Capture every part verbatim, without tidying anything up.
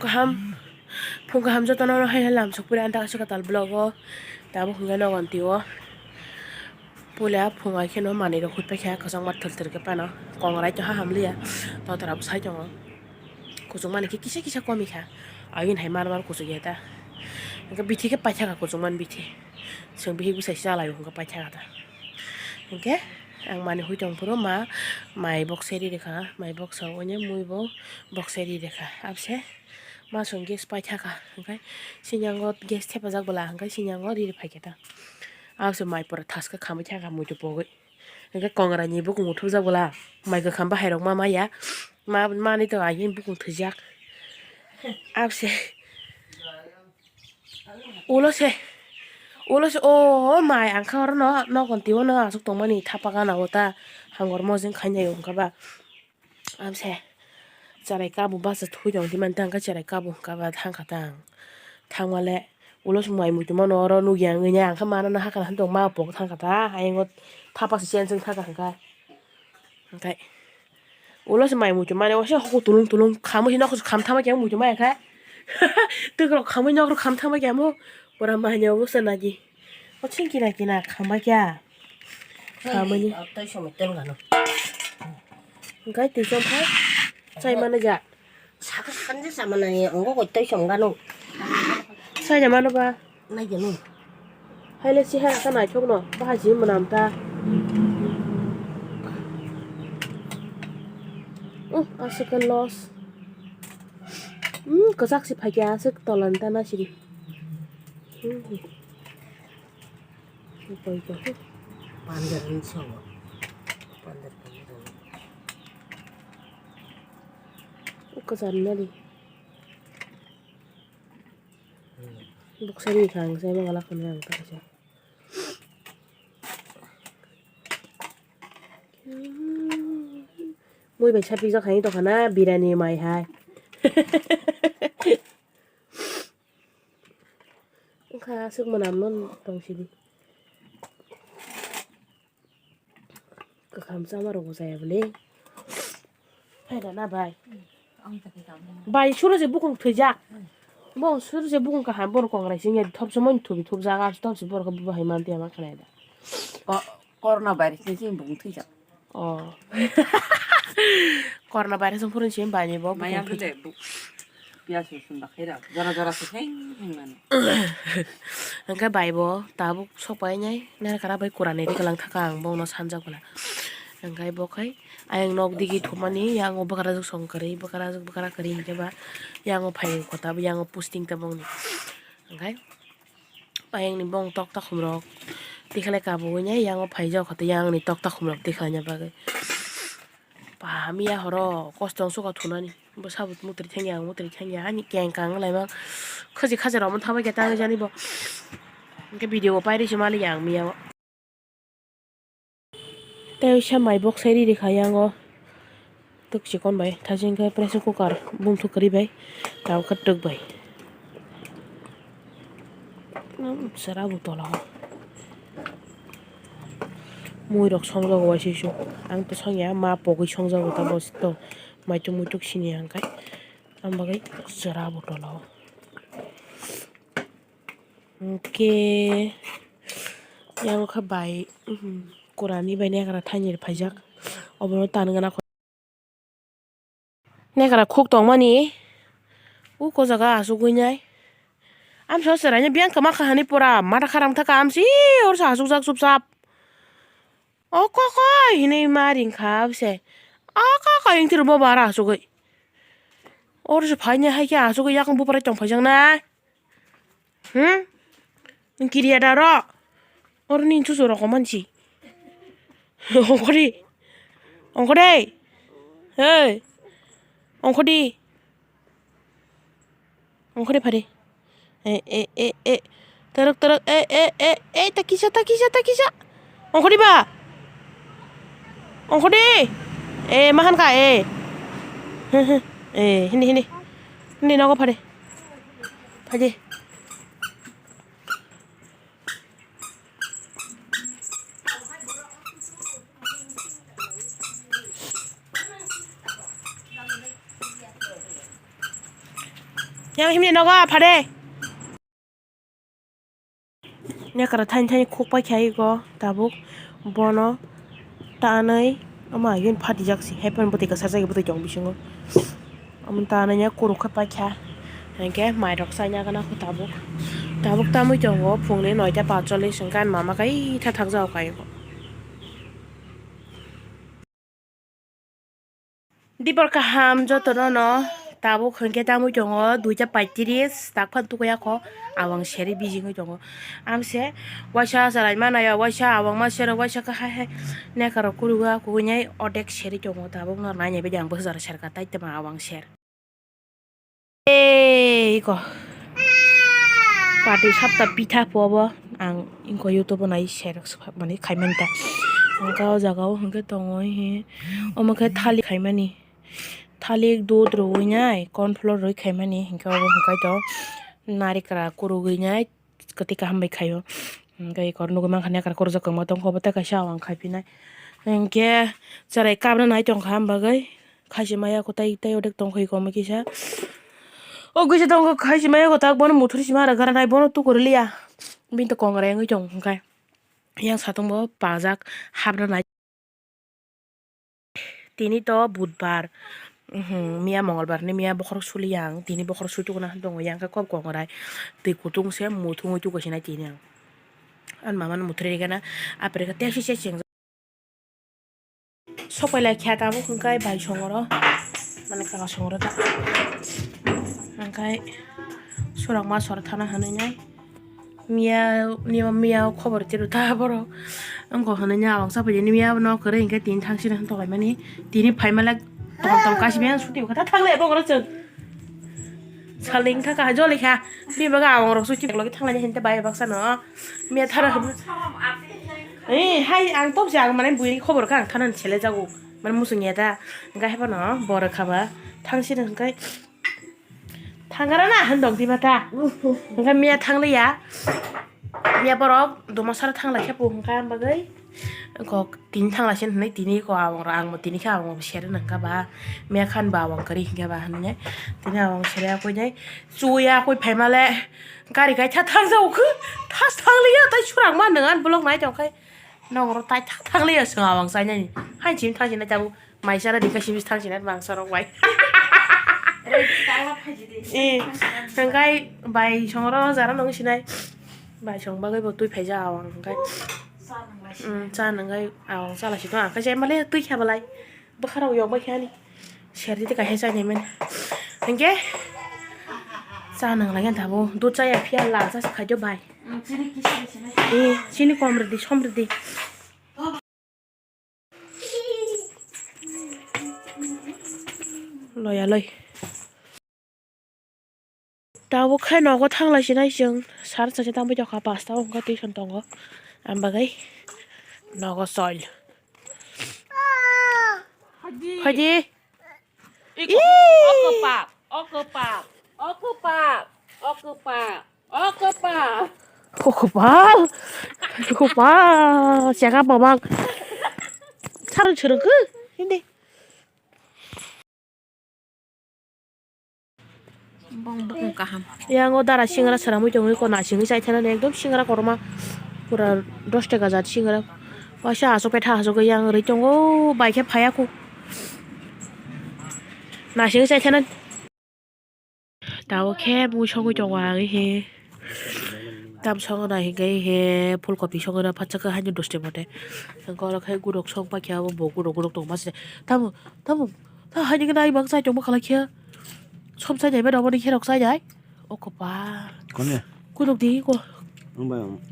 Ham, phung kaham jotono hai hai lam sokpri ang ta kaisa kwtal vlog o. Tabuk hwnkhe nogo twi o. Puila phung hai kheno manwi rok hut paikha kwchangma thwk thwk khe phano. Kongrai to ha hamliya. Totra bo sai tongo. Kuchukmani khe kisa kisa komikha. Ayun hai mar mar kuchukya ta. Hwnkhe bithi khe paithaka kuchukmani bithi. Chwng bihik bwsai chalaio hwnkhe paithaka ta. Hwnkhe ang manwi hui tongphuru ma mai bokse ri rikha. Mai boksa wnwi mui bo bokse ri rikha. Abse. Ma chwng gas paithaka, hwnkhe sinyango gas thepajak bwla, hwnkhe sinyango riri phaikha ta. Abose mai pura thaska khamwi thaka muitu pogwi. Hwnkhe kongra ni bukung uthukjak bwla, mai kwkham bahairok ma maya, ma, manwi to ayang bukung thwijak. Abose ulo se, ulo se, o, o mai ang kha oro no, nogon twi o no aswk tongmani thapa gana o ta, hangor mojeng khainai wngkha ba. Abse cherai kabu basa thui tong di mantang kha, cherai kabu hwnkha ba thang kha tang. Thang male ulo se mai muitu mano oro nugya wngwi ya, ang kha mano no hakhe han tong ma pok thang kha ta, ayang o thapa se chen chwng thang kha hwnkha. Hwnkhe ulo se mai muitu mani o se hoko tulung tulung khamwi se nokho se kham thangma khe muitu maya khe. Twi rok khamwi nok rok kham thangma khe amo pura mai ni obo se nagi. O chwng kina kina khama kya? Khamani. Tei somoi tel gano. Gai tei som phai. Chai mana ja. Saka sanja sama nai ongo koi tei som gano. Chai ja mano ba. Nai gano. Hai le si ha ka nai thok no. Ba ha ji manam ta. Uh, asuk loss. Hmm, kwchak si phai kya asuk tolan ta na siri. Hmm. Upai kha. Panjar ni sawa. Panjar, panjar. Uka jan nari. Buksa ni khang sai ma gala khun ang ta sa. Mui bai sapi jak hai to khana birani mai hai. Wngkha aswk mwnam no tong sidi. Kwkham chama rok bo chaya bwle. Phaida na bai. Bai suro se bukung thwijak. Bo suro se bukung kaham borok kongrai singya thopsa mani thubi thupjak, thopsa borok bo hai manti ama khanai da. Ko-, corona virus ni sini bukung thwijak. Oh. Corona virus wng phuru se bani bo bukung thwijak. Maya bwle bu-, piya se sunda khaira. Jora jora se heng heng mano. Hwnkhe bai bo tabuk sok pai nai, nai kara bai kurani ri kwlang thaka ang bono sanjak bwla. Hwnkhe bo khai ayang nok digi thumani, yang o bwkra juk song kwrwi, bwkra juk bwkra kwrwi hwnkhe ba yang o phai kota, yang o posting ta bongni. Hwnkhe ayang ni bong tok takhum rok tikhalai kabui nai, yang o phai jak kota, yang ni tok takhum rok tikhalai na bagwi. Ba, miya horo kosto wng suka thunani. Bo sabut mutri thangya, ang mutri thangya, ani keng kang lai mang. Khaji khaji rok mon thangbai khe tangwi jani bo. Hwnkhe video bo pairi se mali yang miya o. Tei uisa mai bok sai riri kha yang o. Tok chikon bai, thajin khe pressure cooker bumthuk kwrwi bai. Tabuk khe twk bai. Chwra bo tola o. Mui rok songjago waisai su. Ang to songya, ma pogwi songjago ta bo to. Maituk muituk sini ang khai. Ang bagwi chwra bo tola o. Hwnkhe yang kha bai, uhmm, kurani bai nekra thaini rw phaijak. Obono tan gana. Nekra khuk tongmani uko jaga achugwi nai. Amsa chwraino biyang kwma kha hinwi pura matha kharang thaka amsi orsa achukjak chupchap. O koko hinwi ma ring kha abse. O koko hingtwi rwma bo aro achugwi. Orsa phaini hai khe achugwi yakung bubarai tong phaijaknai. Hmm? Nwng kiriya da ro? Oro nini chuchu rok mansi. Ongkhori. Ongkhori. Hey. Ongkhori. Ongkhori phari. E, e, e, e. Torok, torok. E, e, e, e. Takisa, takisa, takisa. Ongkhori ba. Ongkhori. E, mahan ka, e. E, hindi, hindi. Hindi, nogo phari. Phaidi. Yang himni nogo aphade. Nekara thaini thaini khuk paikha iko tabuk bono tanwi omo ayun phatijak si hepan bwtwi kwchar jagwi bwtwi tong bisingo. Omo tanwi nya kuruk khe paikha hinkhe mairok chaina gana kho tabuk. Tabuk tamwi tongo phungni noita patchollis hinkhe ani mama kaitha thakjak kha iko. Dipor kaham jotono no tabuk hinkhe tamwi tongo duita paitris takphano tukuya kho awang seri bijingwi tongo. Amse waisa chwrai manaya waisa awang ma sero waisa kahai hai nekarok kurugo kugunai odek seri tongo tabuk no nainai bidi ang bwsajaro serka tai tamo awang ser. Ei iko. Pati sapta pitha po bo ang ingko YouTube nai share mani khaimani ta. Angka o jaga o hwnkhe tongo he. Omo khe thali khaimani. Thali dud rwi nai corn flour rwi khaimani hwnkhe obo hwnkhe to narikra kurugwi nai. Kwtwi kaham bai khaio. Hwnkhe eko nugwi mankha nekra kurujak kwbangma tongkha obo tei kaisa awang khaiphinai. Hwnkhe chwrai kabna nai tongkha am bagwi khaisi maya kwtai tei odek tongkha eko omo kisa. O kisa tongkha khaisi maya kwtak bono muthuri sima rwkha rwnai bono tukurliya. Bini to kongrai wngwi tong hwnkhe yang satung bo pajak hapna nai. Tini to budbar, miya mongolbar ni miya bokhorok suli yang, tini bokhorok sui tukuna tongo yang khe kok kongrai twi kutung se muthungwi tukasinai tini ang. Ani mama no muthuri rikana apre khe tesi se cheng. Sok pai lai khe tabuk hwnkhe bai songoro mane kaka songoro ta hwnkhe surak ma sora thana hinwi nai. Miya, miya, miya khobor tiro ta borok. Wngkha hwnwi nya awang sa phaidi miya no kwrwi hinkhe tini thang sini tonglaimani. Tini phaimale tong tong kasi maya suti kha ta thanglai bokoro chwng. Salni wngkha kaha joli kha. Bini bagwi awang rok suti logi thanglaini hinte bai baksa no. Miya thara hwn. Eh, hai ang tobse ang mane buini khobor kha ang thanani sele jago. Mane muchung ya ta. Hwnkhe hai phano borok kha ba thang sini hwnkhe. Thangara na hwn dok diba ta. Hwnkhe miya thangliya. Miya borok duma sara thanglai khe bo hwnkha am bagwi. Kok tini thanglaisini hwnwi tini ko awang rok ang bo tini khe awang bo sere nangkha ba. Miya khan ba awang kwrwi hinkhe ba hwnwi. Tini awang sere akoi nai. Chuya akoi phaimale gari kaitha thang jago khe. Thas thangliya tai surak ma nang ani bolong nai tong khai. Nokro tai thang thang liya chwng awang chainani. Hai chini thang chini tabuk mai chara di kaisa bisi thang chini mangsa rok bai. Eh, hwnkhe bai songro jara nung sinai. Bai song bagwi bo twi phaija awang hwnkhe. Mm, cha nungwi awang chala si to ang khe jemale twi kha belai. Bwkharok yok bai khe ani. Serdi tei kaisa chainai mani. Hinkhe cha nang lai tabuk dud chaya phiya lal cha se khaidi bai. Eh, chini kom rwdi, som rwdi. Loya loi. Tabuk khe nogo thanglai sinai chwng sar chacha tangbai tongkha pasta o hwnkha tuition tongo ang bagwi nogo chol. Phaidi. Iko, o kwpak, o kwpak, o kwpak, o kwpak, o kwpak. O kwpak, o kwpak, chekha babak. Sarang chwrwngkhe hindi. Bong bong kaham. Yang o dara singra sara mui tongwi ko nasingwi chai thana ekdom singra korma pura dos taka jat singra. Waisa asok petha asok yang rwi tongo bai khe phaya kho. Nasingwi chai thana. Tabo khe mui songwi tongo ang he. Tam song nai hwnkhe he phulkopi songwi rw phatsa khe haino doste bote. Hwnkhe oro khe gurok song pakhe abo bo gurok gurok tongma se. Tamo tamo ta haino khe nai bang chai tongma khalai khe. Som chai nai ba rw bani khe rok chai nai. O kwpal. Kone? Kunuk di ko. Ang bai ang.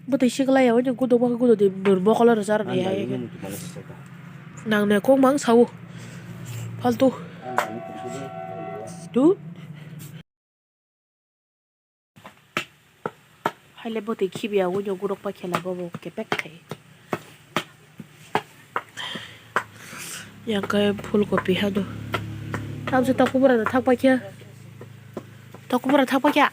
Bo twi sikla ya, o guduk ba guduk di, bor bokolo rwchar di Ang hai. Bai ang ni kipala sisa ka. Nang ne kok mang sao. Faltu. Ang bai ang ni kipala. Tu. Haile bo twi khibiya, o guduk ba khela bo bo kepek khai. Yang kai phulkopi hado. Tamse tokubura da thak paikha. Tokubura thak paikha.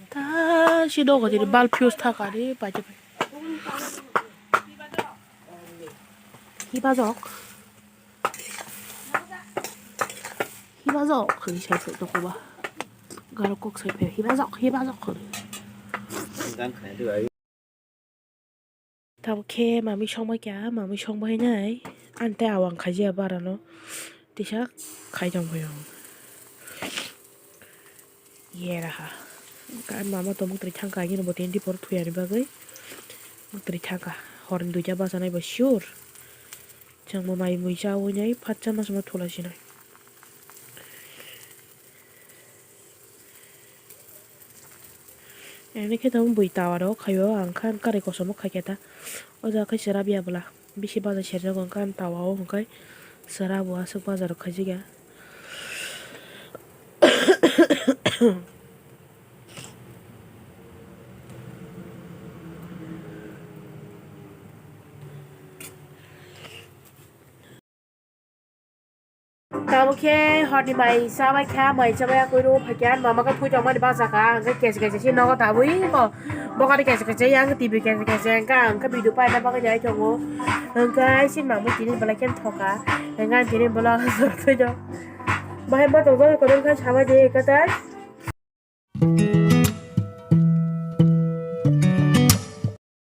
Ta si dogo tini bal fuse thaka di paja pai. Hibajok. Hibajok hinwi sai phai tongkha ba. Garo kok sai phai hibajok, hibajok hinwi. Tamo khe mami songbai kha, mami songbai nai. Ani tei awang khaijaya barano. Tisa khai tong phai o. Yeraha. Ka mama to muktrwi thangkha, agini bo twenty four thuyani bagwi. Muktrwi thangkha. Horni duita bachanai bo sure. Chwngbo mai mui chawi nai, phatsa masama thula sinai. Ene khe tamo bui tower o khaio, ang kha kari kosom o khaikhe ta. O jaga khe chwrap ya bwla. Bisi baja serjak ang kha tower o hwnkhe chwrap o aswk baja rok khaijak ya. Tamo khe horni mai chabai kha, mai chabai akoi ro phaikhe mama khe phui tongmani baja kha, hwnkhe kesi kesi si nogo tabui bo, bokari kesi kesi yang T V kesi kesi hwnkhe ang khe video paina bagwi nai tongo, hwnkhe sin mama tini belai khe thoka, hwnkhe ang tini vlog thoi do, bahai ma tongjago kotor khe sabai de katai.